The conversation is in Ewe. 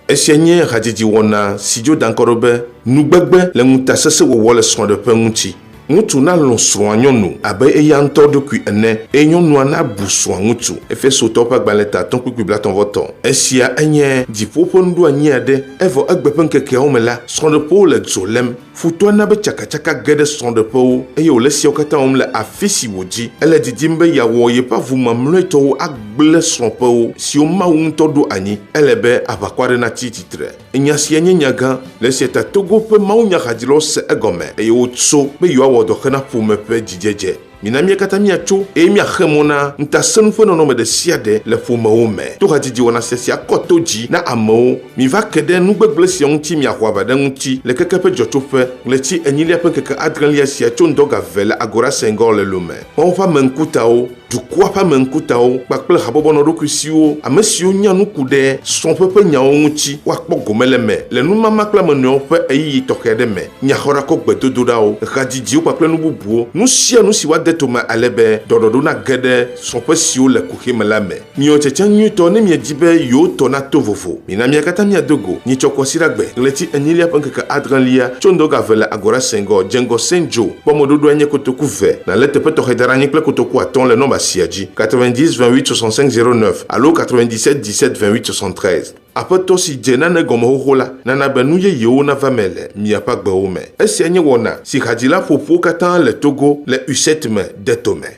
Esia nye hadzidzi wɔna si dzo da ŋkɔ ɖo be Nugbegbe le ŋutasesẽwɔwɔ le srɔ̃ɖeƒe ŋuti. Ŋutsu nalɔ̃ srɔ̃a nyɔnu abe eya ŋutɔ ɖokui ene, eye nyɔnua nabu srɔ̃a ŋutsu. Efesotɔwo ƒe agbalẽ ta atɔ̃ kpukpui blaetɔ̃-vɔ-etɔ̃. Esia enye dziƒo ƒe nuɖoanyi aɖe, evɔ egbe ƒe ŋkekeawo me la, srɔ̃ɖeƒewo le dzo lém. Futɔa na be tsakatsaka ge ɖe srɔ̃ɖeƒewo, eye wòle esiawo katã wɔm le afi si wòdi. Ele didim be yeawɔ yeƒe avu mamlɔetɔwo agblẽ srɔ̃ƒewo siwo Mawu ŋutɔ ɖo anyi. Ele be aʋakɔ aɖe natsi tsitre. Nya sia nye nya gã. Le esia ta Togo ƒe mawunyahadzlawo se egɔme eye wotso be yewoawɔ dɔ hena ƒome ƒe dzidzedze. Mina mía katã míatso eye míaxe mɔ na ŋutasẽnu ƒe nɔnɔme ɖe sia ɖe le ƒomewo me. To hadzidzi wɔna sia si akɔ to dzi na amewo, miva ke ɖe nu gbegblẽ sia ŋuti miaho aʋa ɖe eŋuti le keke ƒe dzɔtsoƒe, ɣleti enyilia ƒe ŋkeke adrelia sia tso ŋdɔ ga eve le Agora Senghor le Lome. Mawu ƒe ame ŋkutawo. Dukɔa ƒe ame ŋkutawo kpakple habɔbɔ nɔɖokuisiwo, ame siwo nya nu ku ɖe srɔ̃ƒe ƒe nyawo ŋuti, woakpɔ gome le eme le numama kple ame nɔewo ƒe ɣeyiɣi tɔxɛ aɖe me, nyaxɔɖakɔ gbedodoɖawo, hadzidziwo kpakple nu bubuwo, nu sia nu si woade tome ale be ɖɔɖɔɖo nage ɖe srɔ̃ƒe siwo le kuxi me la me. Miwɔ tiatia nyuitɔ ne miedi be yewo tɔ nato vovo. Mina mia katã míado go nyitsɔ Kwasiɖagbe, ɣleti enyilia ƒe ŋkeke adrelia, tso ŋdɔ ga eve le Agora Senghor, dze ŋgɔ Saint Joe. Kpɔ mɔɖoɖoa nye kotoku ve, nàlé teƒe tɔxɛ da ɖe anyi kple kotoku atɔ̃ le nɔmba sia dzi, 90 28 65 09 alo 97 17 28 73. Aƒetɔ si dze nane gɔme xoxo la nana be nu yeyewo nava eme le miaƒe agbewo me. Esia nye wɔna si hadzila ƒoƒuwo katã le Togo le USET me de tome.